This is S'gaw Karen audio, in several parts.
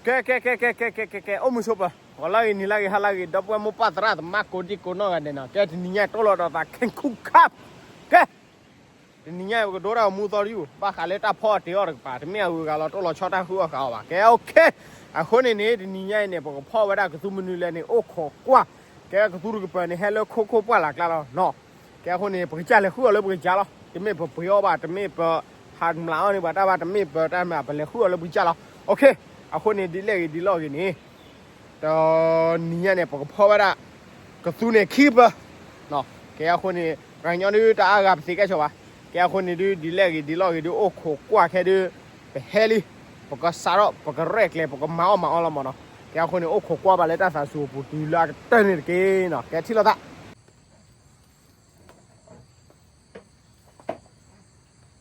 ကဲ ကဲ ကဲ ကဲ ကဲ ကဲ ကဲ ကဲ အိၣ်မုာ်ဆိးပၢၤ ဂီၤလၢအဂ့ၤ နံၤလၢအဂ့ၤ ဟါလၢအဂ့ၤ ဒီပုၢ်ဝဲၢ်မိၢ်ပၢ်သရၣ်သမါ ကိးဒံကိးနီၢ်ဂၤဒဲးနီၤ ကဲ တနံၤညါ တိၢ်လီၤဒီးသး King Kong Cup ကဲ တနံၤညါအံၤ ပကဒိတၢ်ဂီၤမူသီတယုၢ် ဘၣ်ဃးလၢတၢ်ဖီအီၣ်တ့ၤအီၣ်တကပၤ တမ့ၢ်အဂုၤအဂၤလီၤ တိၢ်လီၤဆီတၢ်ဃုအီၣ်ဃုအီၣ်ဘၣ် ကဲ okay အဃိန့ၣ်န့ၣ် တနံၤညါအံၤန့ၣ် ပကဖီၣ်ဝဲဒၣ်ကသူမနုၤလဲၣ်န့ၣ် အိၣ်ခိးကွၢ် ကဲကသူတကပၤန့ၣ် ဟဲလၢခိခိၣ်ပှၢ်လၢ်ကျါလီၤနီၤ ကဲအဃိန့ၣ် ပကစၢ်လဲၤဃုအီၣ်လၢပကစၢ်လီၤ တမ့ၢ်ပပှ့ၤအီၣ်ဘၣ် တမ့ၢ်ပဟးမျးအီၣ်န့ၢ်ပှၤတၢ်ဘၣ် တမ့ၢ်ပတၢ်မၤ ပလဲၤဃုအီၣ်လၢပကစၢ်လီၤ okay အဃိန့ၣ် ဒ်လဲၣ်ဂ့ၤဒ်လဲၣ်ဂ့ၤန့ၣ် တနံၤညါန့ၣ် ပကဖီၣ်ဝဲဒၣ် ကသူန့ၣ်ခံကပၤ ကဲအဃိန့ၣ် ပှၤကညီဒုးတအါဂၤပသ့ကဲဆိးဘၣ် ကဲအဃိန့ၣ်ဒုး ဒ်လဲၣ်ဂ့ၤဒ်လဲၣ်ဂ့ၤဒုး အိၣ်ခိးကွၢ်ခဲဒုး ပဟဲလံ ပကစးထီၣ် ပကရဲၣ်ကျဲၤ ပကမၤအီၣ်မၤအီလီၤမၢ်နီၤ ကဲအဃိန့ၣ် အိၣ်ခိးကွၢ်ဘၣ်လၢတၢ်သးစူၤအပူၤတုၤလၢအက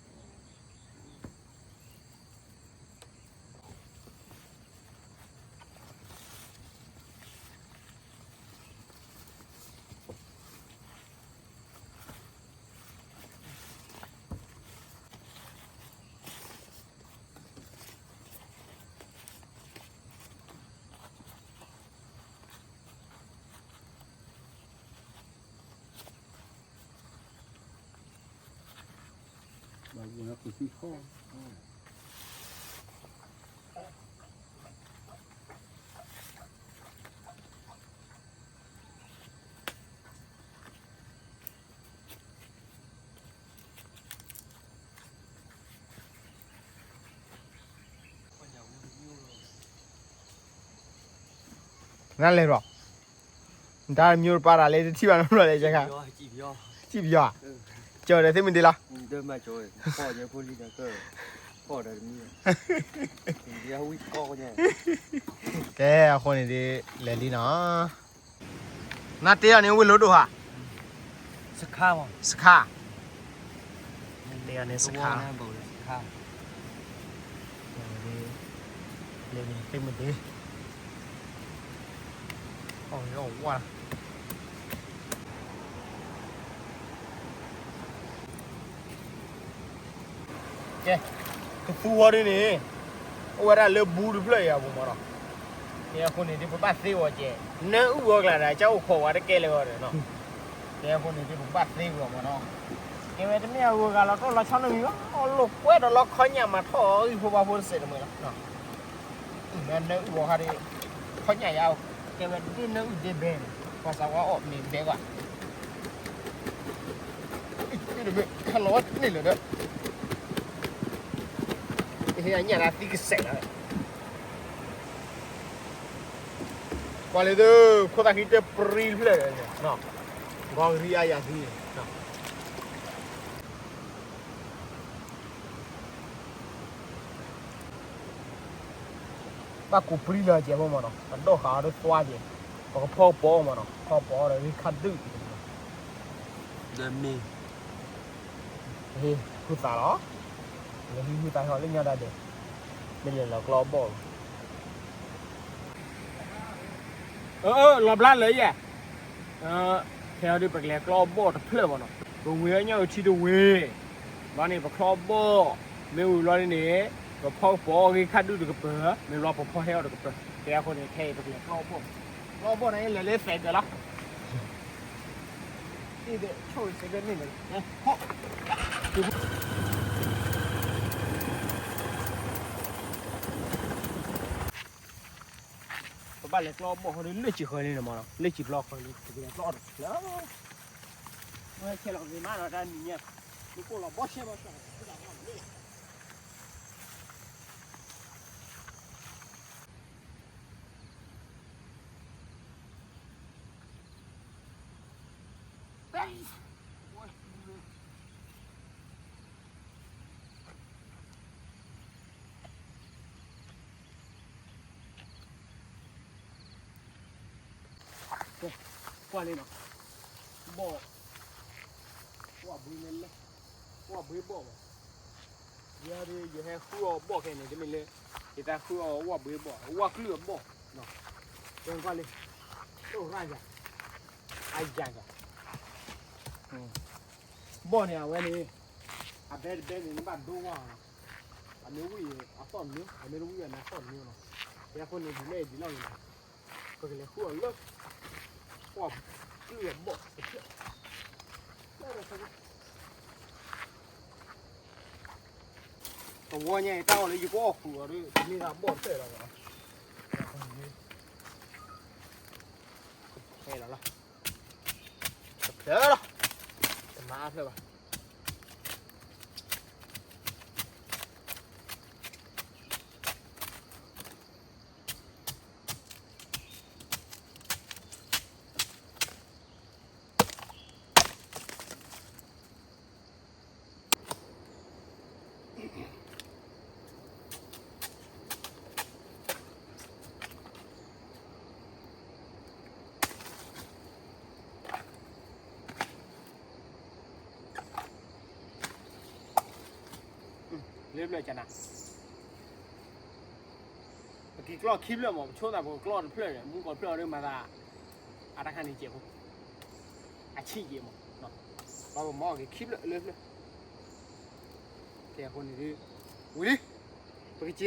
တၢၢ်န့ၣ်တက့ၢ်နီၤ ကဲထံၣ်လိာ်သး နလဲၤဘျီ နတၢ်တမံၤတပာ်တၢ်လၢတထံၣ်ဘၣ်နီတဘျီလဲၣ် ကဲခါ စံၣ်ပယီၤ ကၠီဒီးသ့ၣ်မ့ၢ်ဒ်လီၤ ကဲအဃိန့ၣ်ဒ် လဲၤလံနီၤ နတ့အီၤန့ၣ် ဝ့ၢ်လိဒိၣ်ဧါ စခါ နတ့အီၤန့ၣ်စခါ လၢန့ၣ်သ့ၣ်မ့ၢ်ဒ် အီၣ်ဝါ ကဲ ကသူဝီဒ်န့ၣ် အိၣ်ဝဲဒၣ်လၢဘူးတဖျၢၣ်အံၤအပူၤမၢ်နီၤ ကဲအဃိန့ၣ်ဒ်ပဘၣ်သ့ဝဲကဲ နၢအုၣ်ဝဲကျါဒီး ကၢ်အိၣ်ခိးဝဲတကဲလၢၤဝဲဒီးနီၤ ကဲအဃိန့ၣ်ဒ်ပဘၣ်သ့ဝဲမၢ်နီၤ ကဲဝဲတမ့ၢ်အဂုၤအဂၤလီၤ တိၢ်လီၤဆီနၢမံၤဝဲ အီၣ်လိာ်ကွဲဒီးလီၤခီညၣ်မၤထီၣ်အီၤ ဂံၢ်ဖိဘါဖိတစဲးတမှဲၤလီၤ အံၤမ့ၢ်နၢအုၣ်ဝဲခါဒ် ခီညၣ်ယါ ကဲဝဲဒ်နၢအုၣ်ဒ်ဘဲန့ၣ် ပှၤစးဝါအီၣ်မ့ၢ်ဘဲကွၢ် အံၤတမ့ၢ်ခါလီၤဝဲတန့ၢ်လၢၤဒီး ဟ့ၣ်အညၣ်လၢသံကစဲးလီၤ ကွၢ်လၢသု ခိၣ်သၣ်ဃံတပြံဖျၢၣ်ဒီး ဂီၤကရံအါယၤသံ ဘၣ်ကူးပျံၤလၢကဲဖိမၢ်နီၤ ပဒိၣ်ဃာ်အီၤဒ်သွါကဲ ပကဖီကပီၤအီၤမၢ်နီၤ ဖီကပီၤအီၤဒီးဂ့ၢ်ခါဒုၣ် ဒီးမ့ၢ် ဟ့ၣ် ဟုသးလီၤ လဲၤဟံးဟုသးဟီလၢညါဒၣ်ဒဲး မ့ၢ်လဲၤလီၤကျီဘီၣ် လီၤဘျါလၢယဲ ခဲအံၤဒ်ပကလဲၤကျီဘီၣ်တဖျၢၣ်မၢ်နီၤ ပဝ့ၤအညၣ်အထံတဝ့ၤ ဘျီန့ၣ် ပကျီဘီၣ် မ့ၢ်ဝံၤဘျီန့ၣ် ပဖီကပီၤအီၤဂ့ၢ်ခါဒုၣ်တကပၤ မ့ၢ်ဘျီပဖီဟဲအီၤတကပၤ ကဲအဃိန့ၣ် ခဲအံၤပကလဲၤကျီဘီၣ် ကျီဘီၣ်န့ၣ် လဲၤလၢသဲးကၢၤလီၤ အံၤဒ်ဆိၣ်ဂ့ၤစ့ၢ်ကီးန့ၣ်လီၤ ပဘၣ်လဲၤကျီဘီၣ်ဃီဒီး လၢစံၣ်ဃၢၤလံန့ၣ်မၢ်နီၤ လၢစံၣ်ဖျီဃၢၤလံ ပကလဲၤကျီအီၤတဖျၢၣ် ဝဲဆဲးလီၤဂ့ၤမးဒီးတၢ်နံၤညါ မ့ၢ်ကိၣ်လီၤဘီၣ်ဆဲးဘီၣ်ဆဲး ကွၢ်လံနီၤ ဘီၣ် ဝၣ်ဘှ့န့ၣ်လဲၣ် ဝၣ်ဘှ့ဘီၣ်ဘၣ် ယဲဒ် ယဟဲဃုအီၣ်ဘီၣ်ခဲန့ၣ် တမ့ၢ်လၢ ယတၢ်ဃုအီၣ်ဝၣ်ဘှ့ဘီၣ် ဝၣ်ကလုၢ်အဘီၣ် တဲကွၢ်လံ အိၣ်ရၣ်ယၤ အယၤယၤ ဘီၣ်န့ၣ် အဝဲန့ၣ် အဘဲတဘဲန့ၣ် နဘၣ်ဒိဝါနီၤ အမ့ၢ်ဝံၣ်အသီၣ်တမ့ၢ် အမ့ၢ်တဝံၣ်အနၢ်သီၣ်တမ့ၢ်နီၤ အဃိန့ၣ်ဒ်လဲၣ်ဒ်လဲၣ်န့ၣ် ပကလဲၤဃုအီၤလၢ ပှၢ်ကလုၢ်အဘီၣ်တဖျၢၣ် တဝီညါအံၤ တၢ်အီၣ်လၢယကအီၣ်ဃုာ်အီၤဒီး တမ့ၢ်တၢ်ဘီၣ်တဖျၢၣ်လီၤ. ဖဲလီၤလီၤ တဖျၢၣ်လီၤ တမၤအါဖျၢၣ်ဘၣ်. လၢဘျၢၣ်ကနၤ ပက့ၤကျီၢ်ခံဖျၢၣ်မး ပဆိသးပကကျီၢ်တဖျၢၣ်န့ၣ် မူကီၢ်ဖျၢၣ်အီၤဒ်မၤသး အတၢ်ခါန့ၣ်ကဲးဖိ အဆံးကဲးမး ပှၤပမၤအီၣ်က့ၤခံဖျၢၣ်လၢဖျၢၣ် ကဲအဃိန့ၣ်ဒ် ဝံၤ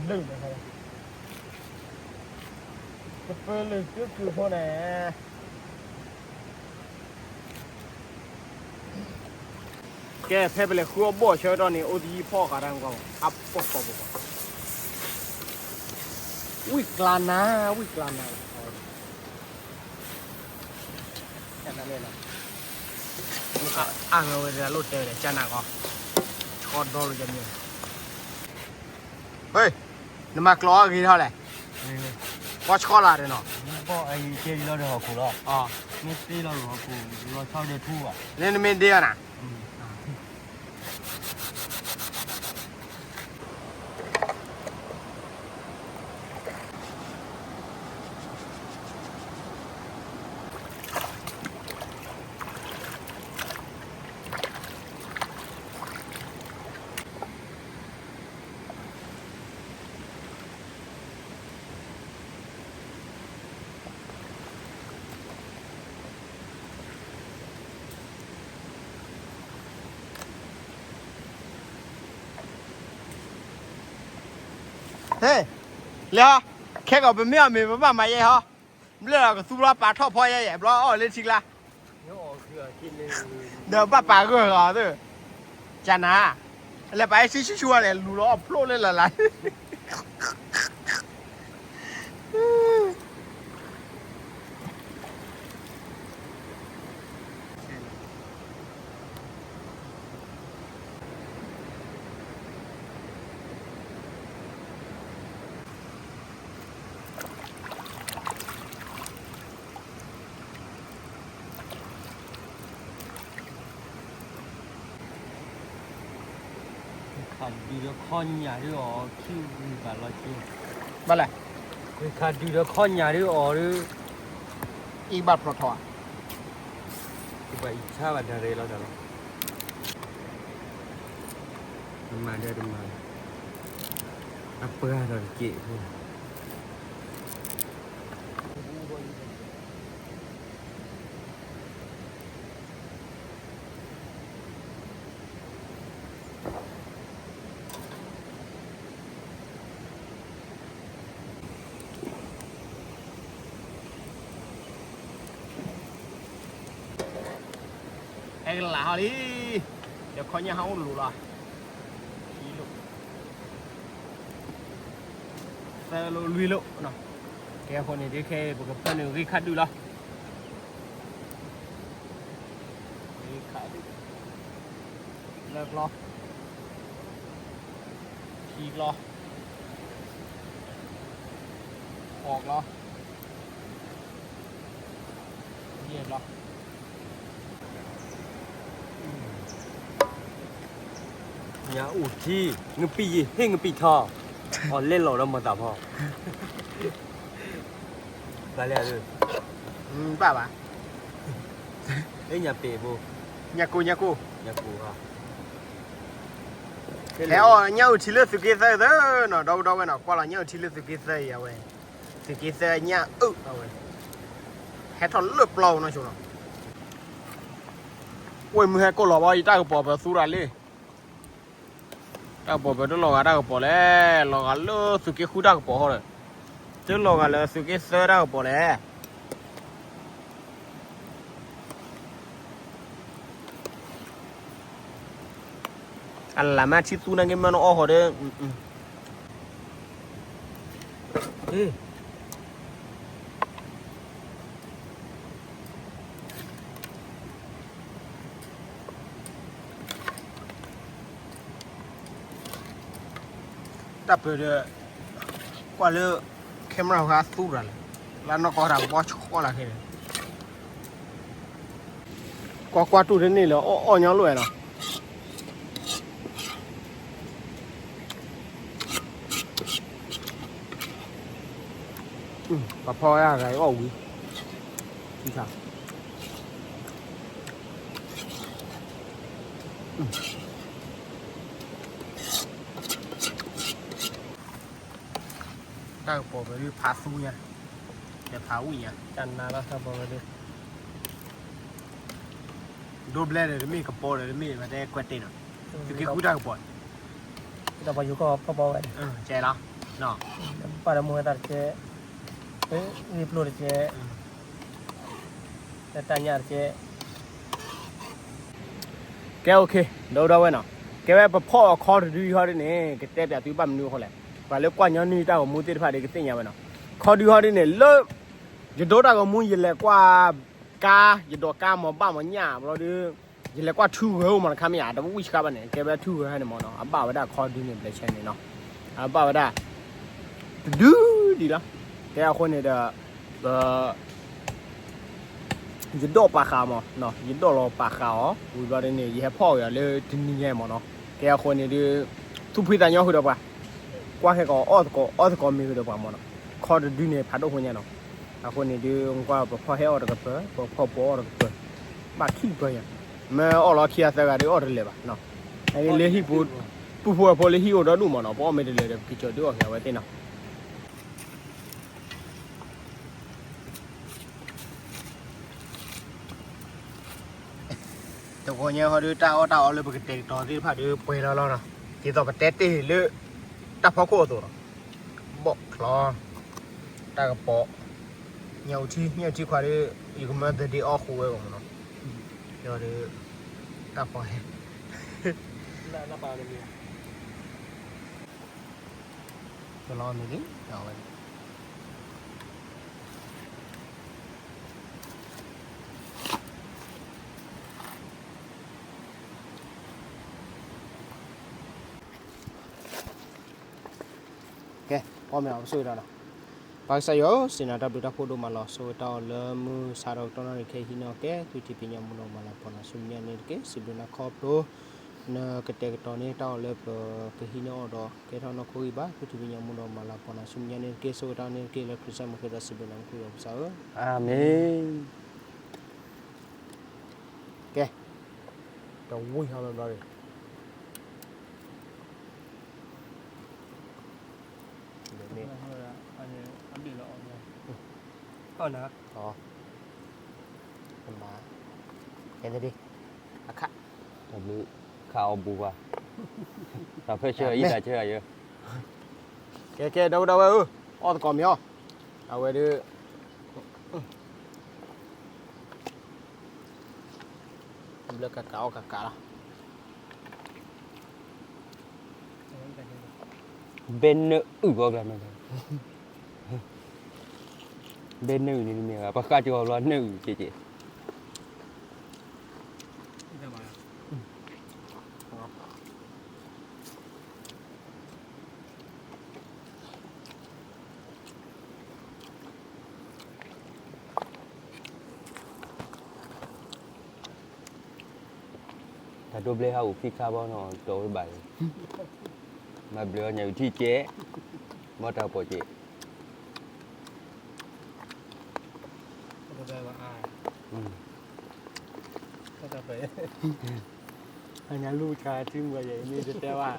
လံ ပကက့ၤလီၤ. ကပၢလၢာ်လၢာ် ကပၢလၢာ်ကၠိကၠိဖိန့ၣ် ကဲ ဖဲပလဲၤဃုအီၣ်ဘီၣ်ဆၢကတီၢ်န့ၣ် အိၣ်သယုၢ်ဖီၣ်ဃာ်တၢ်မူကီၢ် အဖီၣ်ဃီဖိဃီ ဝံၣ်ကျါနၤ ဝံၣ်ကျါနၤ ကနၤန့ၣ်လီၤ အါဂၤဝဲတဂၤလိၣ်တဲဝဲဒၣ် ကနၤကီ ဆီဒီလိာ်ကမ့ၢ် ဟ့ၣ် နမၤကျီအီၣ်ဂ့ၤထီၣ်လဲၣ် ပှၤဆီလၢ်ဒီးနီၤ ဘီၣ်အံၤကဲလီၤဒီးဟီၣ်ခိၣ်လီၤ မ့ၢ်သ့လီၤဒီးဟီၣ်ခိၣ် လီၤဆီဒီးထူဘၣ် နမ့ၢ်ဒ့အီၤနၤ ဟ့ၣ် လဲၤဟီ ခဲကီးပမ့ၢ်အီၣ်မ့ၤ ပဘၣ်မၤယဲဟီ ဘျၢၣ်လီၤကသူဘျီပာ်ထီၣ်ဖီယဲယဲ ဘျီအီၣ်လၢထံကျါ ဒီးဘၣ်ပာ်ဂၢၢ်ဂီၤသ့ၣ် ကနၤ လဲၤပာ်ဟဲဆံဆူၣ်ဆူၣ်ဝဲလဲၣ် လူၤလီၤအီၣ်ဖျိလၢလၢ်လၢ် ခးဒုးဒီးခီညၣ်ဒုးအီၤ ခံဂံၢ်ဘၣ်လီၤက့ၤ ဘၣ်လဲၣ် ခးဒုးဒီးခီညၣ်ဒုးအီၤဒုး အံၤဘၣ်ဖျိထီၣ်ဧါ ကဘၣ်အံၤဆါဘၣ်ဒၣ်ရဲၣ်လီၤတၢ်လီၤ တမၤဒီးတမၤ အပှၤဒီးတက့ၢ်ဖိ တ ကလးဟီလံ, ဒီးခီညၣ်ဟီအိၣ်လိၤလီၤ, ခံလိာ်, သၢလိာ်လွံၢ်လိာ်, ကဲအဃိန့ၣ်ဒ်ခဲအံၤ ပကဖၢနုာ်ဂံၢ်ခါဒုၣ်လီၤ, ဂံၢ်ခါဒုၣ်, လၢကျီ ခံကျီ, ဃိးကျီ, ယဲၢ်ကျီ, ညၣ်အူထံ, ငပံၢ်ယဟ့ၣ်ငပံၢ်ထီ, အီၤလဲၣ်လီၤဒီးမၤသးဖီ, ဘၣ်လဲၣ်, ဘၣ်ဘၣ်, လၢညၣ်ပ့ၤဘိ, ညၣ်ကိၢ်ညၣ်ကိၢ်, ညၣ်ကိၢ်, ဟဲအီၣ်ညၣ်အူထံလၢသုးက့သၢသၢနီၤ, ဒီပုၢ်ဒီဝဲၢ်နီၤ, ကွၢ်လီၤညၣ်အူထံလၢသုးက့သၢအံၤအဝဲ, သုးက့သၢညၣ်အုၣ်အဝဲ, ဟဲထီၣ်လၢပျီပူၤနီၤဆိနီၤ, ဝ့ၢ်မုၢ်ဟဲကိၢ်လီၤဘီ ယတၢ်ကပီၤပၢၤသူရၤလံ, တၢ်ကပီၤပၢၤတလီၤဂာ်တၢ်ကပီၤလဲၣ်, လီၤဂာ်လၢသုးက့ဃုတၢ်ကပီၤဟီဒီး, တလီၤဂာ်လၢသုးက့သၢတၢ်ကပီၤလဲၣ်. အလၢမ့ၢ်ထံသူန့ၣ်က့ၤမ့ၢ်နအီၣ်ဃီဒီး, တၢ်ပၢၤဒီး, ကွၢ်လၢ camera ဂၤသူရၤလဲၣ်, လၢနီၢ်ကီၢ်တၢ်ကဘီဆှီလၢခဲန့ၣ်, ကွၢ်ကွၢ်တူၢ်တန့ၢ်လၢအီၣ်အီၣ်ညီလိာ်ဝဲနီၤ. ပှၤဖီၣ်ဝဲဒၣ်ဂၤအံၤအီၣ်ဝံၤ, ထံဆါ, တၢ်ကပီၤပဒုဖးသူညါ, ဒီးဖးဝံၣ်ညါ, တၢ်နါလီၤတၢ်ကပီၤပဒု, ဒိဘျဲၣ်ဒီးတမ့ၢ်ကပီၤဒီးတမ့ၢ် မ့ၢ်တဲကွဲးတ့ၢ်နီၤ, သုးက့ဃုတၢ်ကပီၤ, ဒီးပှၤယူၤကီၢ်ဖီၣ်ပီဝဲ, ကဲလီၤ, ပၢ်ဒီးမိၢ်ဝဲသးတကဲ, ဂ့ၢ်ပျိၢ်တကဲ, တၢ်ညၣ်တကဲ ကဲ okay, ဒီပုၢ်ဒီဝဲၢ်နီၤ, ကဲဝဲပဖီၣ်အခီတဒုဟီဒ်န့ၣ် ကတဲပၠးသုဘၣ်မနုၤအဃိလဲၣ်, ပှၤလၢကွၢ်ညီနုၢ်တၢ်ဂီၤမူသ့ၣ်တဖၣ်ဒီးကသ့ၣ်ညါဝဲနီၤ, ခီဒုဟီဒ်န့ၣ် လၢ ယဒိတၢ်ဂီၤမူ ယလဲၤကွၢ်ကါ, ယဒိးကါမၤဘၣ်မၤညၣ်ဘျီဒီး, ယလဲၤကွၢ်ထူဂဲၤအိၣ်မးတခါမ့ၢ်ဧါ, တဝံၣ်ဆှါဘၣ်န့ၣ် ကဲဝဲထူဂဲၤဟဲန့ၣ်မးနီၤ, အဘၣ်ဝဲဒၣ်ခီဒုန့ၣ် ဘျဲၣ်ဆဲန့ၣ်နီၤ, အဘၣ်ဝဲဒၣ် တဒုဒံးလီၤ, ကဲအဃိန့ၣ်ဒီး, ပ ယဒိးပာ်ဃာ်မး, ယဒိးလီၤပာ်ဃာ်အီၤ ဝံၤဘျီဒ်န့ၣ် ယဟဲဖီၣ်က့ၤအီၤလၢတနံၤညါမးနီၤ, ကဲအဃိန့ၣ်ဒီး, သူၣ်ဖှံသးညီဃုာ်ဒီးပှၤ, ကွၢ်ခဲကီးအီၣ်သကိး အီၣ်သကိးမ့ၢ်ဃုာ်ဒီးပှၤမးနီၤ, ခီတဒုန့ၣ် ဖးဒိၣ်ဖိညါနီၤ, အဃိန့ၣ်ဒီး ကွၢ်ပဖီၣ်ဟဲအီၣ်တကပၤ ပဖီၣ်ပိာ်အီၣ်တကပၤ, ဘၣ်ခံကပၤယါ, မ့ၢ်အီၣ်လီၤခံဂၤသၢဂၤဒီးအီၣ်တလဲၤဘၣ်, လၢဟံၣ်ပူၤ, ပူဖိဝဲၢ်ဖိလၢဟံၣ်အိၣ်ဒီဒူၣ်မးနီၤ, ပအီၣ်မ့ၢ်တလဲၤဒီး ပက့ၤကၠီၤဒုးအီၣ်က့ၤအဝဲသ့ၣ်နီၤ တဂီၤညါဟီဒီး တၢ်အီၣ်တၢ်အီလၢပကတဲာ်ကတီၤသ့ၣ်တဖၣ်ဒီး ပှဲၤလီၤလီၤနီၤ, ဒ်သိးပတဲတ့ၢ်လၢ တၢ်ဖီခိၣ်အသိးနီၤ, ဘီၣ်ချီ, တၢ်ကပီၤ, ညၣ်အူထံ ညၣ်အူထံခွါဒီး ယကမၢသဒ့အီၣ်ဃိဝဲအဂီၢ်မးနီၤ, ဒီး တၢ်ဖီဟဲ ကလီၤမ့ၢ်လံ, အဝဲ ကဲ, ပအီၣ်မ့ၤအီၤ ပဆိၣ်ဂ့ၤတၢ်ဒီး, ပၢ်ကစၢ်ယွၤဧၢ, စံးနၤတၢ်ဘျုးတၢ်ဖှိၣ်ဒိၣ်မးလီၤ. ဆိၣ်ဂ့ၤတၢ်အီၣ်လၢမုၢ်ဆါဒီးကတီၢ်နီၣ်ရံၣ်ခဲအံၤ ဟံးန့ၢ်အီၣ်ကဲ သုထံၣ်ဖံးညၣ်မူဒီးမၤလၤကပီၤနၤဆူမဲာ်ညါန့ၣ်တက့ၢ်. စံးဘျုးနၤခီဖျိ နကတဲာ်ကတီၤန့ၢ်တၢ်အီၣ်လၢပကဟံးန့ၢ်အီၣ်ဒီး ကဲထီၣ်နီၢ်ခိဂံၢ်ဘါ, သုထံၣ်ဖံးညၣ်မူဒီးမၤလၤကပီၤနၤဆူမဲာ်ညါန့ၣ်တက့ၢ်. ဆိၣ်ဂ့ၤတၢ်အီၣ်န့ၣ်တက့ၢ် လၢခရံာ်စၢ်မုၢ်ဃဲသးစံးဘျုးနၤ မူခိၣ်ယွၤပကစၢ်ဧၢ, အၤမ့ၣ်. ကဲ, တဝံၢ်ဟီလီၤဘျီဒီး အီၣ်နၤ, ကဲ, အခါ, တမုခါအီၣ်ဘူးဘၣ်, တၢ်ဖဲဆၢအံၤတၢ်ဆၢအယၢ, ကဲကဲ ဒီပုၢ်ဒီဝဲၢ်ဧၢ, အီၣ်သကိးမ့ၤအီၣ်, အဝဲဒၣ် ဘျၢကကးအီၣ်ကကးလီၤ. ဘဲနၢအုၣ်ဘီကျါမ့ၢ်, ဘဲနၢအုၣ်န့ၣ်တမ့ၢ်ဘၣ်, ပှၤဃါက့ၤအီၤဘျီနၢအုၣ်က့က့. တၢ်ဒိဘျဲဟးအိၣ်ခံခါဘီနီၤ တီၢ်ဝဲဘၣ်လံ, မၤဘျုးအီၤညၣ်အုၣ်ထံကဲ, ဘီတၢ်ပီၣ်ကဲ. အညါလူၤဆါထံမုၢ်ယဲၢ်မ့ၢ်တတဲဘၣ်,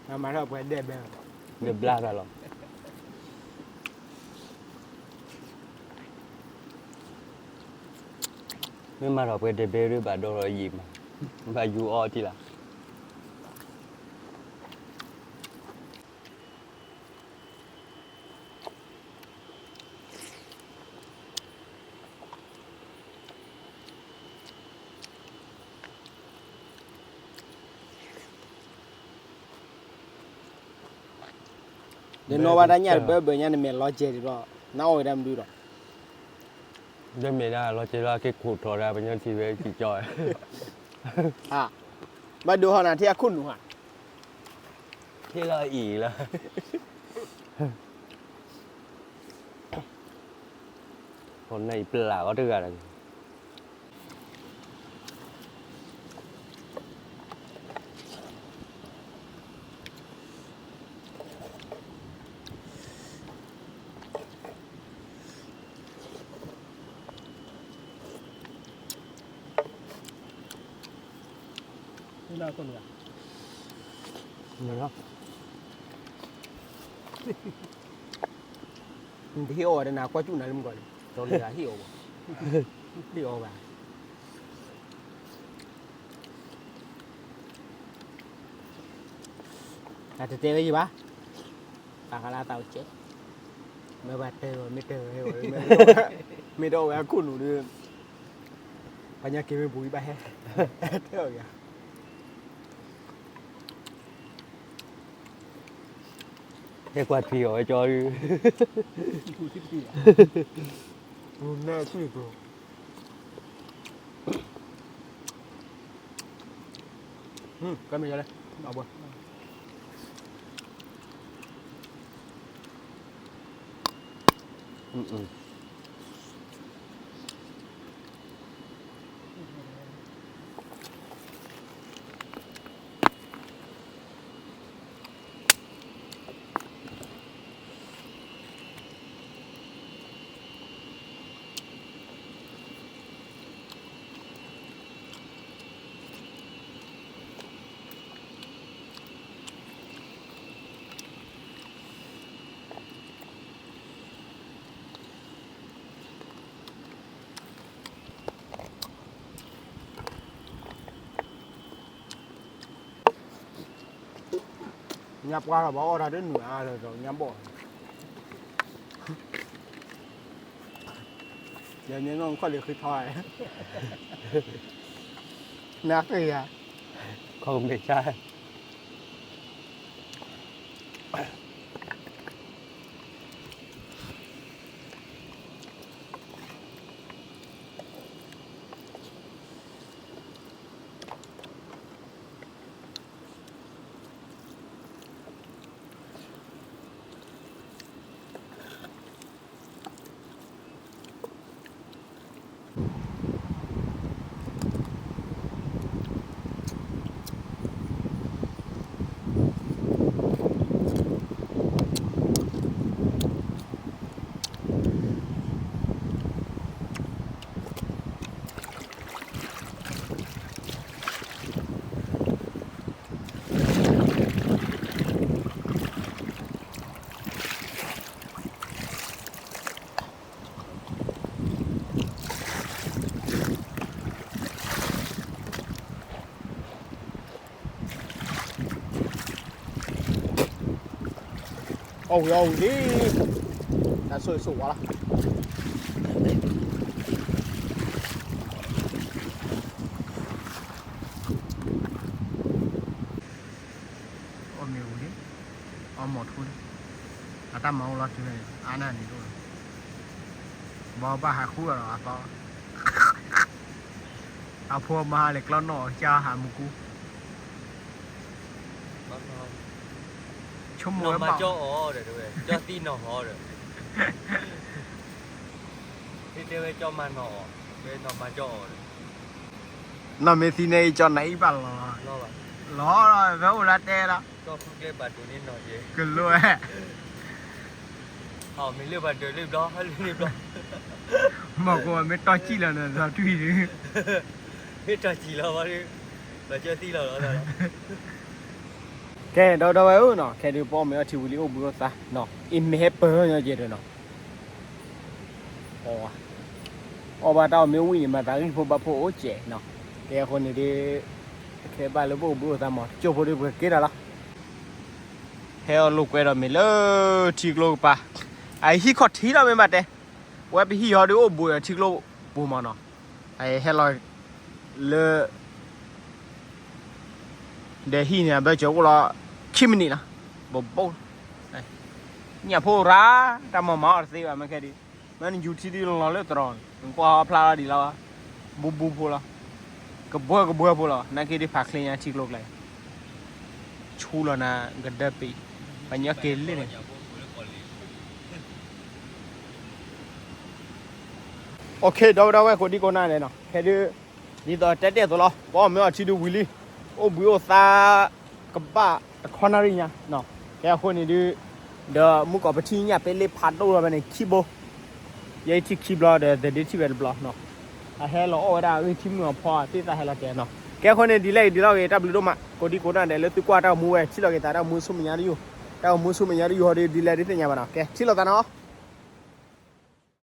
နမၤထီၣ်ပှဲၤဒဲးဘဲ, နဘျါတၢ်လီၤ. မ့ၢ်မၤထီၣ်ပှဲၤဒဲးဘဲဒ်ဘၣ်ဒီးယံာ်မး, ဘၣ်ယူၤအီထံလီၤ. ဒီးနီၢ်ဘၣ်တၢ်ညၣ်တဘၢဘၢညါ နမဲာ်လီၤကဲၤဒံးလီၤ, နအီၣ်ဝဲဒၣ်မနုၤဒီး, ဒီးမ့ၢ်ဒၣ်လီၤကဲၤလီၤ က့ၤခိၣ်ထီၣ်ဒၣ်ပညီထံဝဲကံကၠီ, ဘၣ်ဒိဟီၣ်နၤထံအခိၣ်နူာ်ဧါ, ထံလီၤအံၤလီၤ. နအံၤပျၢ်အီၤတဂၤတဂ့ၤ. နတဟ့ၣ်အီၣ်ဝဲတနၤ ကွၢ်စူၣ်နၤလၢမုၢ်ကီၢ်န့ၣ် ဒီးလၢဟ့ၣ်အီၣ်ဘၣ်, ဟ့ၣ်အီၣ်ဘၣ်. တၢ်တတဲဝဲယံၤဘၣ်, ပာ်ဃာ်လၢအသးအိၣ်ကဲ, မ့ၢ်ဘၣ်တဲဝဲ မ့ၢ်တဲဝဲ, မ့ၢ်တဲဝဲအခိၣ်နူာ်ဒီး, ပှၤညါက့ၤမ့ၢ်ပူၤအံၤဘၣ်ဟဲ, တဲအီၤယၤ. ဟဲကွၢ်ထွံၣ်အီၣ်ဝဲကၠီဒု, နၢ်ထွံၣ်ကျိၤ, ကမ့ၢ်ယၤလဲၣ်, ဘၣ်ဘၣ်. ညါပှၢ်ထီၣ်ဘၣ်အီၣ်တၢ်တနုာ်အါဒီးညါဘီၣ်, ယန့ၣ်နီၢ်ခီၣ်လံဃုထီၣ်, နၢ်ဃ့ယၤ, ခီၣ်ကမ့ၢ်ဆါ. အီၣ်ဝံၤအီၣ်ဝံၤလံ, တၢ်ဆိၣ်ဂ့ၤဆိၣ်ဝါလီၤ. မၤအိၣ်လီၤတုၤန့ၣ် အါန့ၢ်န့ၣ်တအိၣ်လီၤ, ဘီဘၣ်ဟးဃုအီၤဒီးအသီ, အဖိမါလဲၤကျီနီၣ်အီၤ ကၢ်ဟးမူကူ, ဆိကမိၣ်ဝဲဘၣ်, ကၠီသံနီၢ်ဟီဒီး, တဲဝဲကၠီမၤနီၢ်အီၤ, ဝဲနီၢ်မၤကၠီအီၤဒီး, နီၢ်မ့ၢ်သံန့ၣ် ကၠီနၤအံၤဘၣ်လီၤ, လီၤ, ဖဲအိၣ်လၢတဲလီၤ, ကလိၣ်ဝဲ မ့ၢ်လၢပှၤဒၢးလၢဘျီ, မ့ၢ်ကမ့ၢ်တီၢ်စံၣ်လီၤန့ၣ် ဒီးထွံၣ်ဒုး, မ့ၢ်တီၢ်စံၣ်လီၤဘၣ်ဒီး, ပကၠီသံလီၤလီၤ, ကဲ ဒီပုၢ်ဒီဝဲၢ်ဧၢနီၤ, ခဲဒုးပအီၣ်မ့ၤအီထံဝံၤလံ အိၣ်ဘှံးအိၣ်သါနီၤ, အံၤမ့ၢ်ဟဲပၢၤညီကဲဒီးနီၤ, အီၣ်ဘၣ်တၢ်အီၣ်မ့ၢ်ဝံၤန့ၣ် မၤသးဂံၢ်ဖိဘၣ်ဖိအိၣ်ကဲးနီၤ, ကဲအဃိန့ၣ်ဒီး, ခဲဘၣ်လၢပအိၣ်ဘှံးအိၣ်သါမး ကၠိဖိဒီးပကက့ၤဒီးလီၤ ဟဲအီၤလိာ်ကွဲဒီးမ့ၤလၢထံကျိကပၤ, အဟံၣ်ခီၣ်ထံးဒီးမ့ၢ်ဘၣ်တဲ, ဝဲပဟံၣ်ဟီဒီးအိၣ်ဘှံးအီၤထံကျိပူၤမးနီၤ, အဟဲလီၤလၢ ဒီးဟံၣ်န့ၣ် အဘၢၣ်စၢၤအိၣ်လီၤ ခံမံးနံးလီၤ, ဘိးဘိး, ညၣ်ဖိရၤ, တၢ်မၤမၤအီၤတသ့ဘၣ် မ့ၢ်ခဲဒုး, မ့ၢ်နယူၤထံဒုးလီၤလၢတရီၤန့ၣ် နကွၢ်အီၤဖျါလီၤဒံးလီၤ, ဘူးဘူးဖိလီၤ, ကဘှၢကဘှၢဖိလီၤ, နာ်က့ဒုးဖးချ့ညါထံကျိကျါ, ဆူလီၤနၤကဒၢပံၤ, ပှၤညီက့ၤလံန့ၣ် OK ဒီပုၢ်ဒီဝဲၢ်ကိးဒံကိးနၢ်ဒဲးနီၤ, ခဲဒုး, ဒ်သိးတဲတဲအသိးလီၤ, ပအီၣ်မ့ၤအီထံဒုးဝံၤလံ, အိၣ်ဘှံးအိၣ်သါ, ကဘၣ်တခီနၣ်ရံၣ်ညါ, ကဲအဃိန့ၣ်ဒုး, ဒီးမုၢ်ကီၢ်ပထံၣ်ညၣ်ပဲလ့ဖးဒိၣ်လီၤဖဲန့ၣ် ခံဘိ, ယဲအံၤထံၣ်ခံဘျီဒီး သဒ့ထံၣ်ဝဲတဘျီနီၤ, အဟဲလီၤအီၣ်ဝဲဒၣ်အဂ့ၢ်ထံမုၢ်အဖီသ့ၣ်သးဟဲလီၤတဲာ်နီၤ, ကဲအဃိန့ၣ် ဒ်လဲၣ်ဂ့ၤဒ်လဲၣ်ဂ့ၤ တၢ်ဘျုးဒိၣ်မး ကိးဒံကိးနၢ်ဒဲးလၢသုကွၢ်တၢ်အိၣ်မူဝဲ ထံၣ်လီၤက့ၤသးတၢ်အိၣ်မူဆူမဲာ်ညါတယုၢ်, တၢ်အိၣ်မူဆူမဲာ်ညါတယုၢ်ဟီဒီး ဒ်လဲၣ်ဒ်သ့ၣ်ညါဘၣ်နီၤ, ကဲထံၣ်လိာ်သးနီၤ.